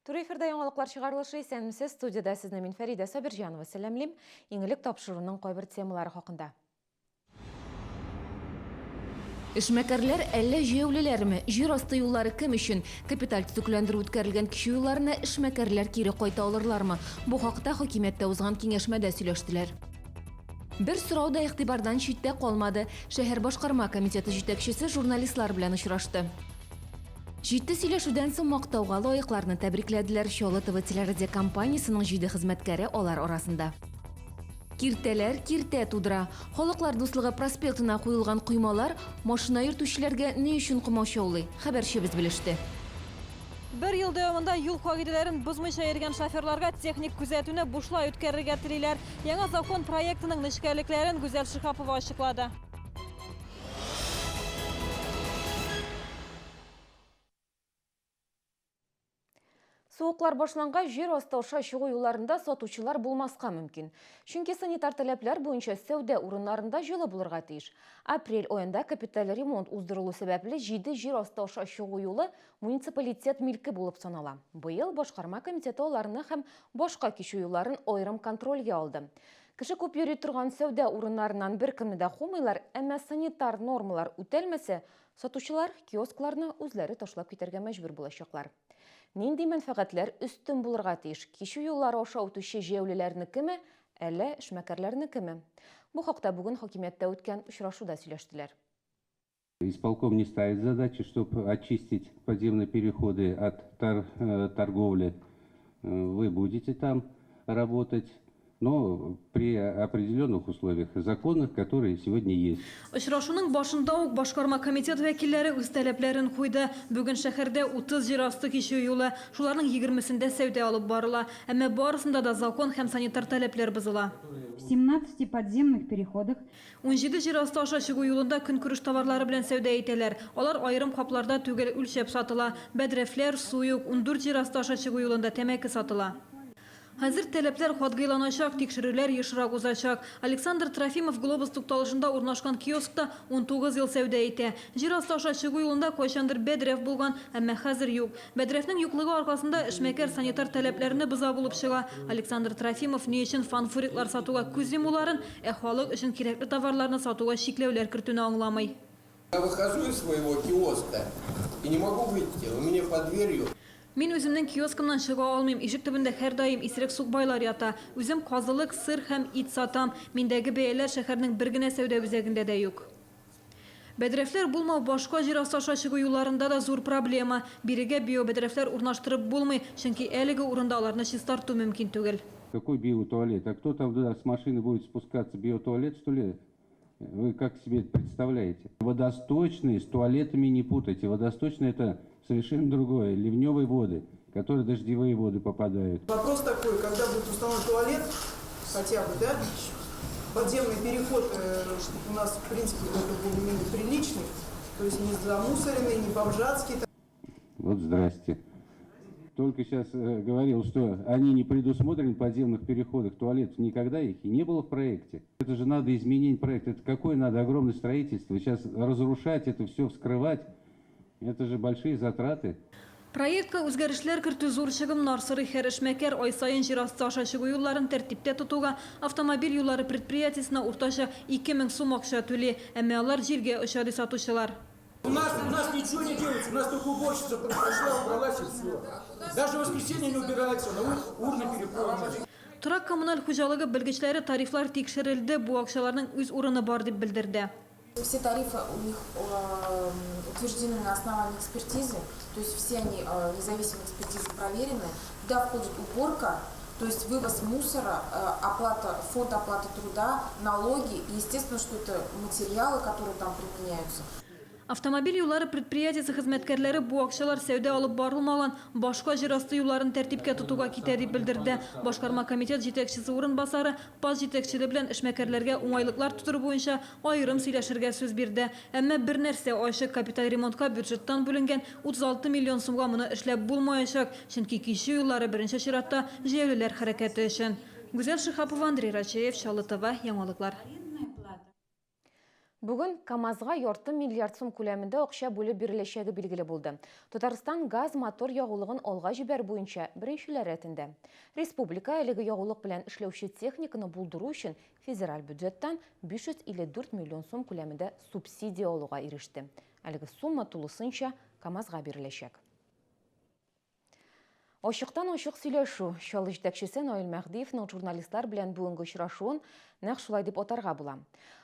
Туры эфирда яңалыклар чыгарылышы исәнмесез. Студиядә сезне мин Фәридә Сабирҗанова сәламлим. Иң элек тапшыруның кайбер темалары хакында. Эшмәкәрләр әллә җәяүлеләрме? Җир асты юллары кем өчен? Капиталь төзекләндерү үткәрелгән кичү юлларына эшмәкәрләр кире кайта алырлармы? Бу хакта хакимияттә узган киңәшмәдә сөйләштеләр. Бер сорау да игътибардан читтә калмады. Шәһәр башкарма комитеты җитәкчесе журналистлар белән очрашты. Җитди сөйләшүдән соң мактауга лаекларны тәбрикләделәр. Чаллы ТВ телерадиокомпаниясенең җиде хезмәткәре алар арасында. Киртәләр киртә тудыра. Халыклар дуслыгы проспектына куелган коймалар машина йөртүчеләргә ни өчен комачаулый? Хәбәрчебез белеште. Бер ел дәвамында юл кагыйдәләрен бозмыйча йөргән шоферларга техник күзәтүне бушлай үткәрергә телиләр. Яңа закон проектының нечкәлекләрен Гүзәл Шиһапова ачыклады. Суыклар башлангач, җир асты аша чыгу юлларында сатучылар булмаска мөмкин. Чөнки санитар таләпләр буенча сәүдә урыннарында җылы булырга тиеш. Апрель аенда капиталь ремонт уздырылу сәбәпле, җиде җир асты аша чыгу юлы муниципалитет милке булып санала. Быел башкарма комитеты аларны һәм башка кичү юлларын аерым контрольгә алды. Кеше күп йөри торган сәүдә урыннарыннан беркемне дә кумыйлар, әмма санитар нормалар үтәлмәсә, сатучылар киоскларны үзләре ташлап китәргә мәҗбүр булачаклар. Нинди мәнфәгатьләр өстен булырга тиеш, кичү юллары аша үтүче җәяүлеләрнекеме, әллә эшмәкәрләрнекеме? Бу хакта бүген хакимияттә үткән очрашуда сөйләштеләр. Исполком не ставит задачи, чтобы очистить подземные переходы от э, торговли. Э, вы будете там работать, но при определенных условиях, законных, которые сегодня есть. Очрашуның башында ук башкарма комитет вәкилләре үз таләпләрен куйды. Бүген шәһәрдә 30 җир асты кичү юлы, шуларның егермесендә сәүдә алып барыла. Әмма барысында да закон һәм санитар таләпләр бозыла. В 17 подземных переходах 17 җир асты аша чыгу юлында көнкүреш товарлары белән сәүдә итәләр. Алар аерым капларда түгел, үлчәп сатыла. Бәдрәфләр, су юк. 14 җир асты аша чыгу юлында тәмәке сатыла. Хәзер таләпләр катгыйланачак, тикшерүләр ешрак узачак. Александр Трофимов Глобус тукталышында урнашкан киоскта 19 ел сәүдә итә. Җир асты аша чыгу юлында кайчандыр бәдрәф булган, әмма хәзер юк. Бәдрәфнең юклыгы аркасында эшмәкәр санитар таләпләрне боза булып чыга. Александр Трофимов ни өчен фанфуриклар сатуга күз йомуларын, ә халык өчен кирәкле товарларны сатуга чикләүләр кертүне аңламый. Я выхожу из своего киоска и не могу выйти, у меня под дверью. Мин үземнең киоскымнан чыга алмыйм, ишек төбендә һәрдаим исерек сукбайлар ята. Үзем казылык, сыр һәм ит сатам. Миндәге бәяләр шәһәрнең бер генә сәүдә үзәгендә дә юк. Бәдрәфләр булмау башка җир асты аша чыгу юлларында да зур проблема. Бирегә биобәдрәфләр урнаштырып булмый, чөнки әлеге урында аларны чистарту мөмкин түгел. Какой биотуалет? А кто там туда с машины будет спускаться? Биотуалет, что ли? Вы как себе это представляете? Водосточные с туалетами не путайте. Водосточные это совершенно другое. Ливневые воды, которые дождевые воды попадают. Вопрос такой, когда будет установлен туалет, хотя бы, да, подземный переход э, у нас, в принципе, более-менее приличный, то есть не замусоренный, не бомжатский. Вот здрасте. Только сейчас э, говорил, что они не предусмотрены в подземных переходах туалетов. Никогда их и не было в проекте. Это же надо изменить проект. Это какое надо огромное строительство. Сейчас разрушать это все, вскрывать. Это же большие затраты. Проектка үзгәрешләр кертү зур чыгымнар сорый. Һәр эшмәкәр ай саен җир асты аша чыгу юлларын тәртиптә тотуга автомобиль юллары предприятиесенә уртача 2000 сум акча түли. Әмма алар җилгә оча, ди сатучылар. У нас, у нас ничего не делается, у нас только уборщица пришла, убралась и все. Даже в воскресенье не убирается, но урны переполнены. Торак-коммуналь хуҗалыгы белгечләре тарифлар тикшерелде, бу акчаларның үз урыны бар дип белдерде. Все тарифы у них э, утверждены на основании экспертизы, то есть все они э, независимой экспертизы проверены. Туда входит уборка, то есть вывоз мусора, э, оплата, фонд оплаты труда, налоги и, естественно, что это материалы, которые там применяются. Автомобиль юллары предприятиесе хезмәткәрләре бу акчалар сәүдә алып барылмаган башка җир асты юлларын тәртипкә тотуга китә дип белдерде. Башкарма комитет җитәкчесе урынбасары ПАС җитәкчеле белән эшмәкәрләргә уңайлыклар тудыру буенча аерым сөйләшергә сүз бирде. Әмма бер нәрсә ачык, капиталь ремонтка бюджеттан бүленгән 36 миллион сумга моны эшләп булмаячак, чөнки кичү юллары беренче чиратта җәяүлеләр хәрәкәте өчен. Гүзәл Шиһапова, Андрей Рачеев, Чаллы ТВ, Яңалыклар. Бүген КАМАЗга ярты миллиард сум күләмендә акча бүлеп биреләчәге билгеле булды. Татарстан газ-мотор ягулыгын алга җибәрү буенча беренчеләр рәтендә. Республика әлеге ягулык белән эшләүче техниканы булдыру өчен федераль бюджеттан 554 миллион сум күләмендә субсидия алуга иреште. Әлеге сумма тулысынча КАМАЗга биреләчәк. Ачыктан-ачык сөйләшү. Чаллы җитәкчесе Наил Мәһдиевның журналистлар белән бүгенге очрашуын нәкъ шулай дип атарга була.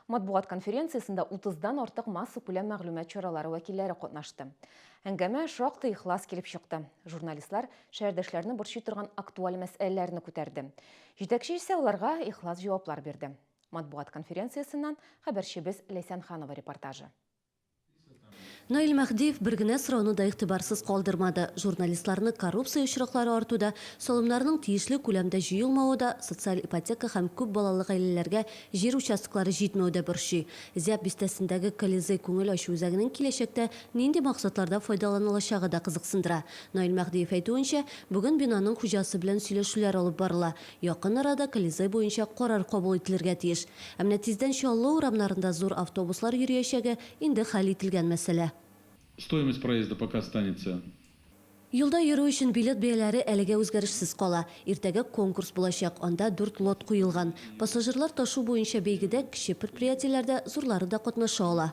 Матбугат конференциясендә 30-дан артык массакүләм мәгълүмат чаралары вәкилләре катнашты. Әңгәмә шактый ихлас килеп чыкты. Журналистлар шәһәрдәшләрне борчый торган актуаль мәсьәләләрне күтәрде. Җитәкче исә аларга ихлас җаваплар бирде. Матбугат конференциясеннән хәбәрчебез Ләйсән Ханова репортажы. Наил Мәһдиев бер генә сорауны да игътибарсыз калдырмады. Журналистларны коррупция очраклары арту да, салымнарның тиешле күләмдә җыелмавы да, социаль ипотека һәм күп балалы гаиләләргә җир участоклары җитмәү дә борчый. Зяб бистәсендәге Колизей күңел ачу үзәгенең киләчәктә нинди максатларда файдаланылачагы да кызыксындыра. Наил Мәһдиев әйтүенчә, бүген бинаның хуҗасы белән сөйләшүләр алып барыла. Якын арада Колизей буенча карар кабул ителергә тиеш. Ә менә тиздән Чаллы урамнарында зур автобуслар йөриячәге инде хәл ителгән мәсьәлә. Стоимость проезда пока останется. Юлда йөрү өчен билет бәяләре әлегә үзгәрешсез кала. Иртәгә конкурс булачак, анда дүрт лот куелган. Пассажирлар ташу буенча бәйгедә кече предприятиеләр дә, зурлары да катнаша ала.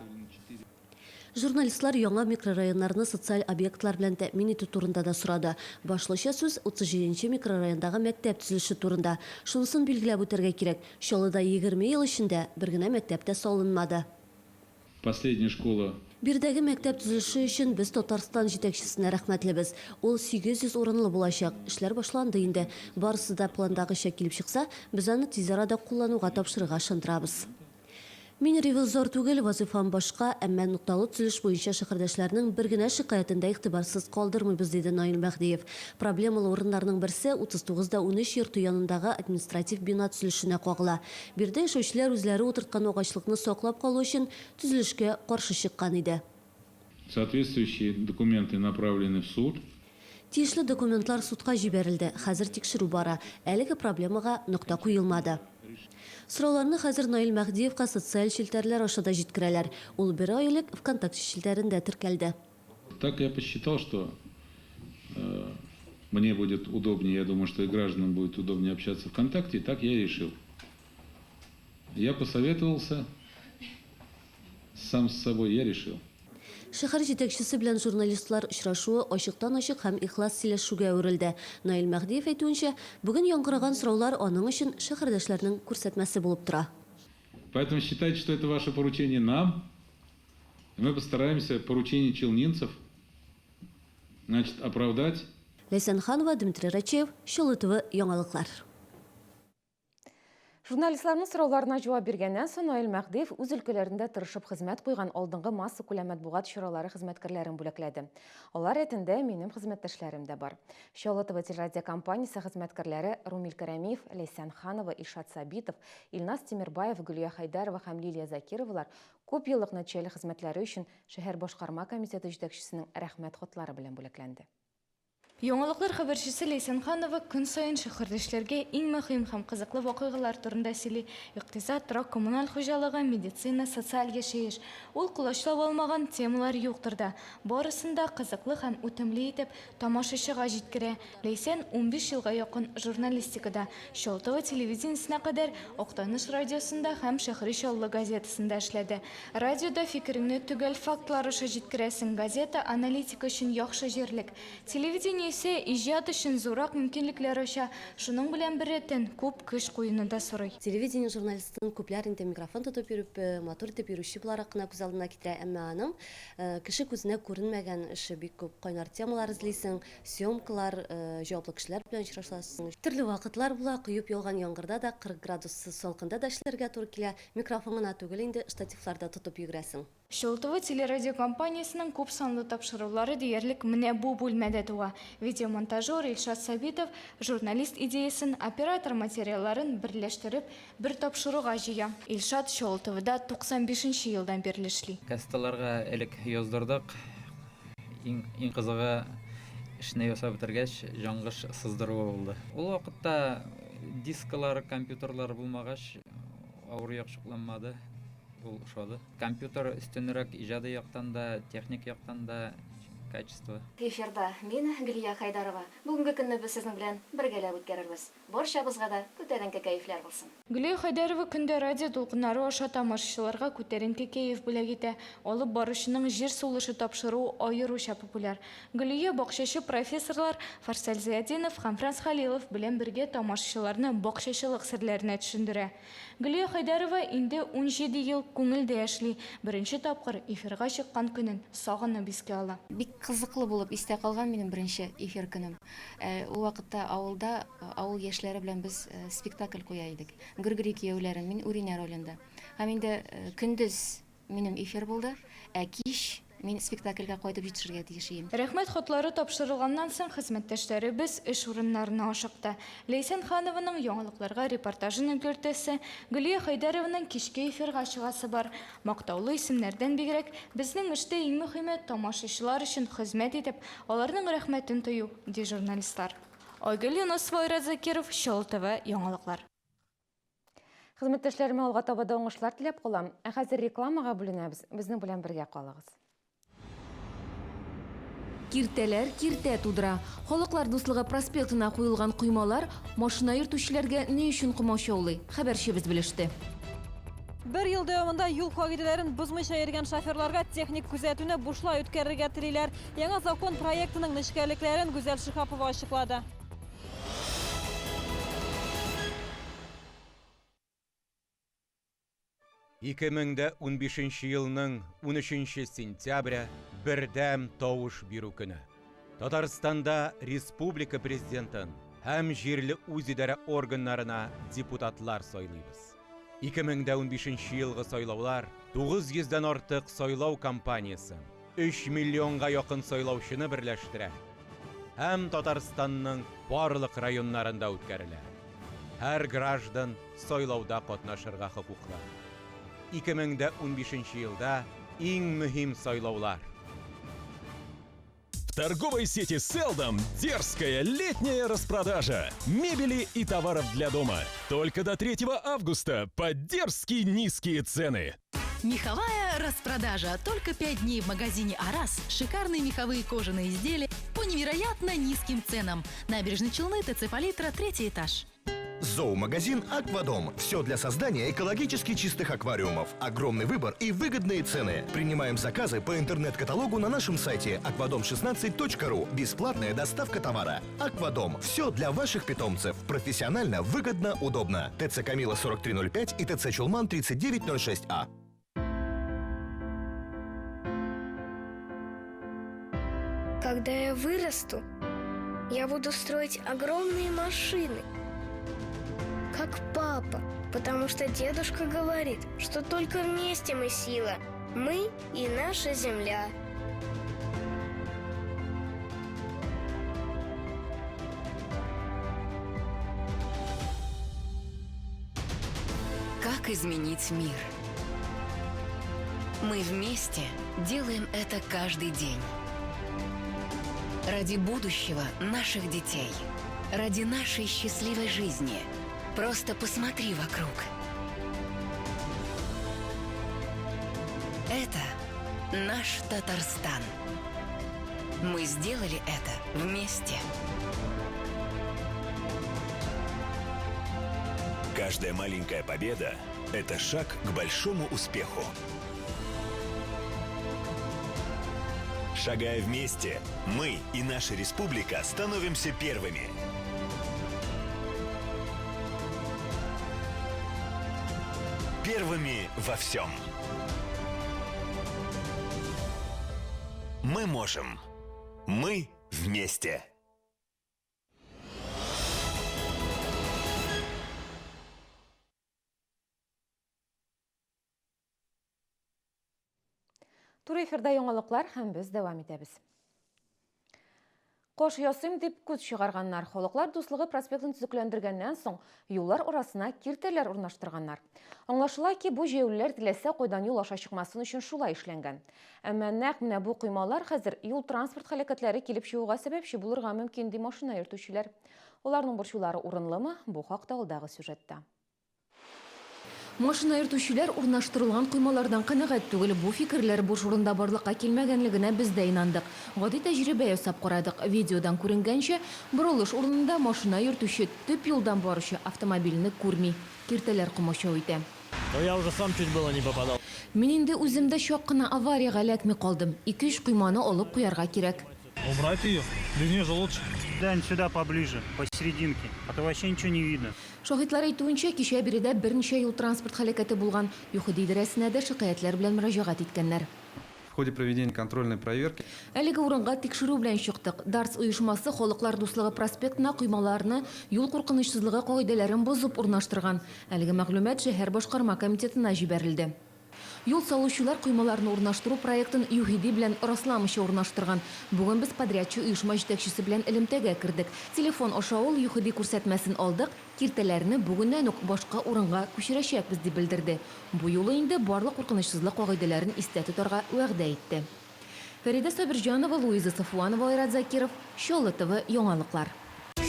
Журналистлар яңа микрорайоннарны социаль объектлар белән тәэмин итү турында да сорады. Башлыча сүз 37 нче микрорайондагы мәктәп төзелеше турында. Шунысын билгеләп үтәргә кирәк, Чаллыда 20 ел эчендә бер генә мәктәп тә салынмады. Последняя школа. Биредәге мәктәп төзелеше өчен без Татарстан җитәкчесенә рәхмәтлебез. Ул 800 урынлы булачак. Эшләр башланды инде. Барысы да пландагыча килеп чыкса, без аны тиз арада куллануга тапшырырга ышандырабыз. Мин ревизор түгел, вазыйфам башка, әмма нокталы төзелеш буенча шәһәрдәшләрнең бер генә шикаятен дә игътибарсыз калдырмыйбыз, диде Наил Мәһдиев. Проблемалы урыннарның берсе, 39 да 13 йорты янындагы административ бина төзелешенә кагыла. Биредә яшәүчеләр үзләре утырткан агачлыкны саклап калу өчен төзелешкә каршы чыккан иде. Соответствующие документы направлены в суд. Тиешле документлар судка җибәрелде, хәзер тикшерү бара. Әлеге проблемага нокта куелмады. Сорауларны хәзер Наил Мәһдиевка социаль челтәрләр аша да җиткерәләр. Ул бер ай элек ВКонтакте челтәрендә теркәлде. Так я посчитал, что мне будет удобнее, я думаю, что и гражданам будет удобнее общаться ВКонтакте, и так я и решил. Я посоветовался сам с собой, я решил. Шәһәр җитәкчесе белән журналистлар очрашуы ачыктан-ачык һәм ихлас сөйләшүгә әверелде. Наил Мәһдиев әйтүенчә, бүген яңгыраган сораулар аның өчен шәһәрдәшләрнең күрсәтмәсе булып тора. Поэтому считайте, что это ваше поручение нам. И мы постараемся поручение челнинцев, значит, оправдать. Ләйсән Ханова, Дмитрий Рачеев, Чаллы ТВ яңалыклар. Журналистларның сорауларына җавап биргәннән соң Наил Мәһдиев үз өлкәләрендә тырышып хезмәт куйган алдынгы массакүләм матбугат чаралары хезмәткәрләрен бүләкләде. Алар рәтендә минем хезмәттәшләрем дә бар. Чаллы ТВ телерадиокомпаниясе хезмәткәрләре Румил Кәрәмиев, Ләйсән Ханова, Илшат Сабитов, Илназ Тимербаев, Гөлия Хәйдәрова һәм Лилия Закировалар күп еллык нәтиҗәле хезмәтләре өчен шәһәр башкарма комитеты җитәкчесенең рәхмәт хатлары белән бүләкләнде. Яңалыклар хәбәрчесе Ләйсән Ханова көн саен шәһәрдәшләргә иң мөһим һәм кызыклы вакыйгалар турында сөйли. Икътисад, торак-коммуналь хуҗалыгы, медицина, социаль яшәеш. Ул колачлап алмаган темалар юктыр да. Барысын да кызыклы һәм үтемле итеп тамашачыга җиткерә. Ләйсән 15 елга якын журналистикада. Чаллы телевидениесенә кадәр Актаныш радиосында һәм Шәһри Чаллы газетасында эшләде. Радиода фикереңне төгәл фактлар аша җиткерәсең, газета аналитика өчен яхшы җирлек. Телевидение исә иҗат өчен зуррак мөмкинлекләр ача, шуның белән беррәттән күп көч куюны да сорый. Телевидение журналистын күпләр инде микрофон тотып йөреп, матур итеп йөрүче буларак кына күз алдына китерә, әмма аның кеше күзенә күренмәгән эше бик күп. Кайнар темалар эзлисең, съемкалар, җаваплы кешеләр белән очрашасың. Төрле вакытлар була, коеп яуган яңгырда да, 40 градус салкында да эшләргә туры килә. Микрофон гына түгел инде, штативлар да тотып йөгерәсең. Чаллы телерадиокомпаниясенең күп санлы тапшырулары диярлек менә бу бүлмәдә туа. Видеомонтажер Илшат Сабитов журналист идеясын, оператор материалларын берләштереп, бер тапшыруга җыя. Илшат Чаллы ТВда 95 елдан бирле эшли. Кассеталарга элек яздырдык. Иң, иң кызыгы эшне ясап бетергәч, җангыч сыздыруы булды. Ул вакытта дисклар, компьютерлар булмагач, авыр як чукланмады. Ул ошады. Компьютер өстенрәк иҗади яктан да, техник яктан да качество. Эфирда мин, Гөлия Хәйдарова. Бүгенге көнне без сезнең белән бергәләп үткәрербез. Барчабызга да күтәренке кәефләр булсын. Гөлия Хәйдәрова көн дә радио дулкыннары аша тамашачыларга күтәренке кәеф бүләк итә. Алып баручының Җир сулышы тапшыруы аеруча популяр. Гөлия бакчачы профессорлар Фарсаль Зыятдинов һәм Франс Хәлилов белән бергә тамашачыларны бакчачылык серләренә төшендерә. Гөлия Хәйдәрова инде 17 ел Күңелдә эшли. Беренче тапкыр эфирга чыккан көнен сагынып искә ала. Бик кызыклы булып истә калган минем беренче эфир көнем. Ул вакытта авылда авыл яшьләре белән без спектакль куя идек. Гөргери кияүләре, мин Үринә ролендә. Һәм инде көндез минем эфир булды, ә кич мин спектакльгә кайтып җитешергә тиеш ием. Рәхмәт хатлары тапшырылганнан соң хезмәттәшләребез эш урыннарына ашыкты. Ләйсән Ханованың яңалыкларга репортажын өлгертәсе, Гөлия Хәйдәрованың кичке эфирга чыгасы бар. Мактаулы исемнәрдән бигрәк, безнең эштә иң мөһиме, тамашачылар өчен хезмәт итеп, аларның рәхмәтен тою, ди журналистлар. Айгөл Юнысова, Айрат Закиров, Чаллы ТВ, яңалыклар. Хезмәттәшләремә алга таба да уңышлар теләп калам. Ә хәзер рекламага бүленәбез. Безнең белән бергә калыгыз. Киртәләр киртә тудыра. Халыклар дуслыгы проспектына куелган коймалар машина йөртүчеләргә ни өчен комачаулый? Хәбәрчебез белеште. Бер ел дәвамында юл кагыйдәләрен бозмыйча йөргән шоферларга техник күзәтүне бушлай үткәрергә телиләр. Яңа закон проектының нечкәлекләрен Гүзәл Шиһапова ачыклады. 2015 елның 13 сентябре бердәм тавыш бирү көне. Татарстанда республика президентын һәм җирле үзидарә органнарына депутатлар сайлыйбыз. 2015 елгы сайлаулар 900 дән артык сайлау кампаниясен, 3 миллионга якын сайлаучыны берләштерә һәм Татарстанның барлык районнарында үткәрелә. Һәр граждан сайлауда катнашырга хокуклы. 2015 елда иң мөһим сайлаулар. В торговой сети Селдом дерзкая летняя распродажа мебели и товаров для дома. Только до 3 августа под дерзкие низкие цены. Меховая распродажа. Только 5 дней в магазине «Арас». Шикарные меховые кожаные изделия по невероятно низким ценам. Набережные Челны, ТЦ «Палитра», третий этаж. Зоомагазин «Аквадом». Все для создания экологически чистых аквариумов. Огромный выбор и выгодные цены. Принимаем заказы по интернет-каталогу на нашем сайте akvadom16.ru. Бесплатная доставка товара. «Аквадом». Все для ваших питомцев. Профессионально, выгодно, удобно. ТЦ «Камила» 4305 и ТЦ «Чулман» 3906А. Когда я вырасту, я буду строить огромные машины, как папа, потому что дедушка говорит, что только вместе мы сила, мы и наша земля. Как изменить мир? Мы вместе делаем это каждый день. Ради будущего наших детей. Ради нашей счастливой жизни. Просто посмотри вокруг. Это наш Татарстан. Мы сделали это вместе. Каждая маленькая победа – это шаг к большому успеху. Шагая вместе, мы и наша республика становимся первыми. Первыми во всем. Мы можем. Мы вместе. Туры эфирда яңалыклар һәм без дәвам итәбез. Кош ясыйм дип күз чыгарганнар. Халыклар дуслыгы проспектын төзекләндергәннән соң юллар арасына киртәләр урнаштырганнар. Аңлашыла ки, бу җәяүлеләр теләсә кайдан юл аша чыкмасын өчен шулай эшләнгән. Әмма нәкъ менә бу коймалар хәзер юл-транспорт һәлакәтләре килеп чыгуга сәбәпче булырга мөмкин, ди машина йөртүчеләр. Аларның борчулары урынлымы? Бу хакта алдагы сюжетта. Машина йөртүчеләр урнаштырылган коймалардан канәгать түгел. Бу фикерләр буш урында барлыкка килмәгәнлегенә без дә инандык. Гади тәҗрибә ясап карадык. Видеодан күренгәнчә, борылыш урынында машина йөртүче төп юлдан баручы автомобильне күрми, киртәләр комачау итә. Но я уже сам чуть было не попадал. Мин инде үзем дә чак кына авариягә эләкми калдым. Ике-өч койманы алып куярга кирәк. Убрать ее? Без нее же лучше. Да, сюда поближе, посерединке, а то вообще ничего не видно. Шаһитлар әйтүенчә, кичә биредә берничә юл-транспорт һәлакәте булган. ЮХИДИ идарәсенә дә шикаятьләр белән мөрәҗәгать иткәннәр. В ходе проведения контрольной проверки. Әлеге урынга тикшерү белән чыктык. ДАРС оешмасы Халыклар дуслыгы проспектына коймаларны юл куркынычсызлыгы кагыйдәләрен бозып урнаштырган. Әлеге мәгълүмат шәһәр башкарма комитетына җибәрелде. Юл салучылар коймаларны урнаштыру проектын ЮХИДИ белән расламыйча урнаштырган. Бүген без подрядчы оешма җитәкчесе белән элемтәгә кердек. Телефон аша ул ЮХИДИ күрсәтмәсен алдык, киртәләрне бүгеннән үк башка урынга күчерәчәкбез, дип белдерде. Бу юлы инде барлык куркынычсызлык кагыйдәләрен истә тотарга вәгъдә итте. Фәридә Сабирҗанова, Луиза Сафуанова, Айрат Закиров, Чаллы ТВ яңалыклар.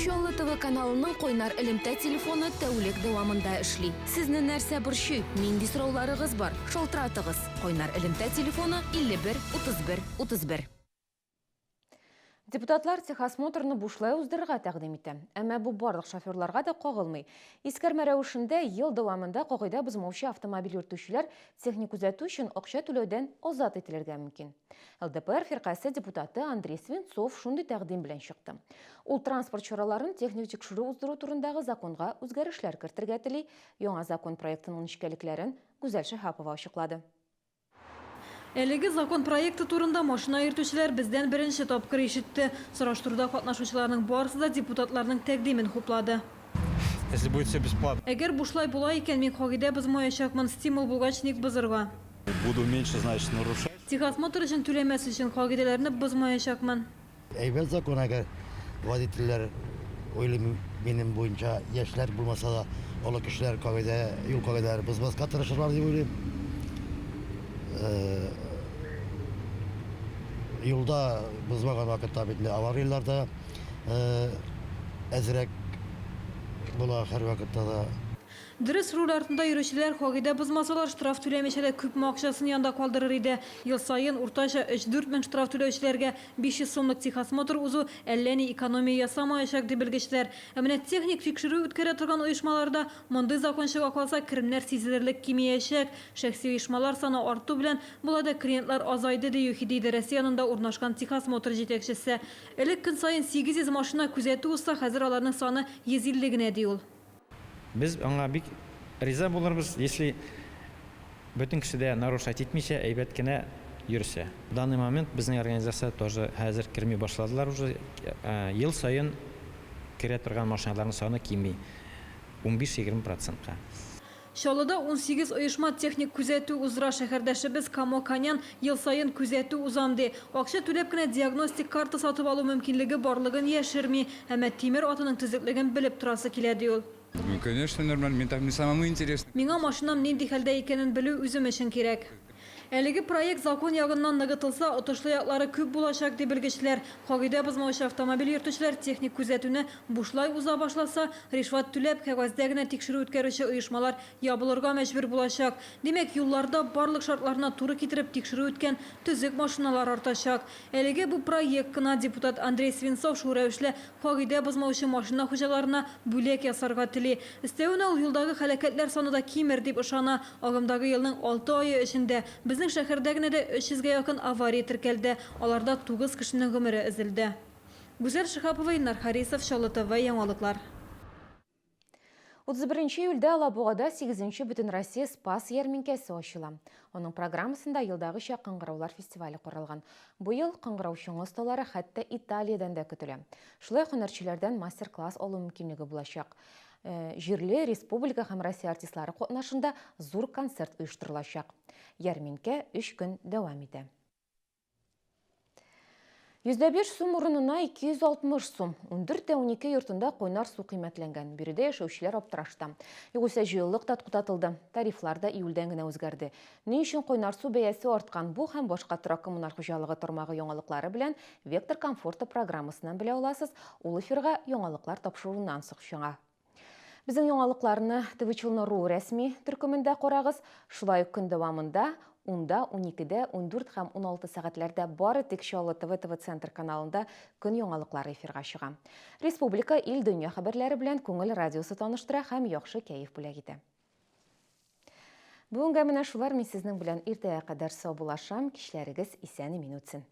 Чаллы ТВ каналының кайнар элемтә телефоны тәүлек дәвамында эшли. Сезне нәрсә борчый, нинди сорауларыгыз бар, шалтыратыгыз. Кайнар элемтә телефоны 51 31 31. Депутатлар техосмотрны бушлай уздырырга тәкъдим итә. Әмма бу барлык шоферларга да кагылмый. Искәрмә рәвешендә ел дәвамында кагыйдә бозмаучы автомобиль йөртүчеләр техник күзәтү өчен акча түләүдән азат ителергә мөмкин. ЛДПР фиркасе депутаты Андрей Свинцов шундый тәкъдим белән чыкты. Ул транспорт чараларын техник тикшерү уздыру турындагы законга үзгәрешләр кертергә тели. Яңа закон проектының нечкәлекләрен Гүзәл Шиһапова ачыклады. Әлеге закон проекты турында машина йөртүчеләр бездән беренче тапкыр ишетте. Сораштыруда катнашучыларның барысы да депутатларның тәкъдимен хуплады. Если будет все бесплатно. Әгәр бушлай була икән, мин кагыйдә бозмаячакмын. Стимул булгач, ник бозырга? Буду меньше, значит, нарушать. Техосмотр өчен түләмәс өчен кагыйдәләрне бозмаячакмын. Әйбәт закон, әгәр водительләр, уйлыйм, минем буенча, яшьләр булмаса да, олы кешеләр кагыйдә, юл кагыйдәләре бозмаска тырышырлар дип уйлыйм. Э, юлда бозмаган вакытта бит инде аварияләр дә э, әзрәк була һәрвакытта да. Дөрес, руль артында йөрүчеләр кагыйдә бозмасалар, штраф түләмичә дә күпме акчасын янда калдырыр иде. Ел саен уртача өч-дүрт мең штраф түләүчеләргә 500 сумлык техосмотр узу әллә ни экономия ясамаячак, ди белгечләр. Ә менә техник тикшерү үткәрә торган оешмаларда мондый закон чыга калса, керемнәр сизелерлек кимиячәк. Шәхси оешмалар саны арту белән болай да клиентлар азайды, ди ЮХИДИ идарәсе янында урнашкан техосмотр җитәкчесе. Элек көн саен 800 машина күзәтү узса, хәзер аларның саны 150 генә, ди ул. Без аңа бик риза булырбыз, если бөтен кеше дә нарушать итмичә, әйбәт кенә йөрсә. В данный момент безнең организация тоже хәзер керми башладылар уже. Ел саен керә торган машиналарның саны кими, 15-20 процентка. Чаллыда 18 оешма техник күзәтү уздыра. Шәһәрдәшебез Камо Канян ел саен күзәтү узам ди. Акча түләп кенә диагностик карта сатып алу мөмкинлеге барлыгын яшерми. Әмма тимер атының төзеклеген белеп торасы килә, ди ул. Ну, конечно, нормально. Мне так мне самому интересно. Миңа машинам нинди хәлдә икәнен белү үзем өчен кирәк. Әлеге проект закон ягыннан ныгытылса, отышлы яклары күп булачак, ди белгечләр. Кагыйдә бозмаучы автомобиль йөртүчеләр техник күзәтүне бушлай уза башласа, ришвәт түләп, кәгазьдә генә тикшерү үткәрүче оешмалар ябылырга мәҗбүр булачак. Димәк, юлларда барлык шартларына туры китереп тикшерү үткән төзек машиналар артачак. Әлегә бу проект кына, депутат Андрей Свинцов шул рәвешле кагыйдә бозмаучы машина хуҗаларына бүләк ясарга тели. Өстәвенә ул юлдагы һәлакәтләр саны да кимер дип ышана. Агымдагы елның алты ае эчендә безнең шәһәрдә генә дә 300 гә якын авария теркәлде, аларда тугыз кешенең гомере өзелде. Гүзәл Шиһапова, Илнар Харисов, Чаллы ТВ, яңалыклар. 31 июльдә Алабугада 8 нче Бөтенроссия Спас ярминкәсе ачыла. Аның программасында елдагыча кыңгыраулар фестивале каралган. Бу ел кыңгырау чыңы осталары хәтта Италиядән дә көтелә. Шулай ук һөнәрчеләрдән мастер-класс алу мөмкинлеге булачак. Э, җирле, республика һәм Россия артистлары катнашында зур концерт оештырылачак. Ярминкә өч көн дәвам итә. 105 сум урынына 260 сум. 14 тә 12 йортында кайнар су кыйммәтләнгән. Биредә яшәүчеләр аптырашта. Югыйсә җылылык та туктатылды. Тарифлар да июльдән генә үзгәрде. Ни өчен кайнар су бәясе арткан? Бу һәм башка торак-коммуналь хуҗалыгы тармагы яңалыклары белән Вектор комфорта программасыннан белә аласыз. Ул эфирга яңалыклар тапшыруыннан соң чыга. Безнең яңалыкларны ТВ Челны.ру рәсми төркемендә карагыз. Шулай ук көн дәвамында 10-да, 12-дә, 14 һәм 16 сәгатьләрдә бары тик Чаллы ТВ ТВ Центр каналында көн яңалыклары эфирга чыга. Республика, ил, дөнья хәбәрләре белән Күңел радиосы таныштыра һәм яхшы кәеф бүләк итә. Бүгенгә менә шулар, мин сезнең белән иртәгә кадәр саубуллашам, кичләрегез исән-имин үтсен.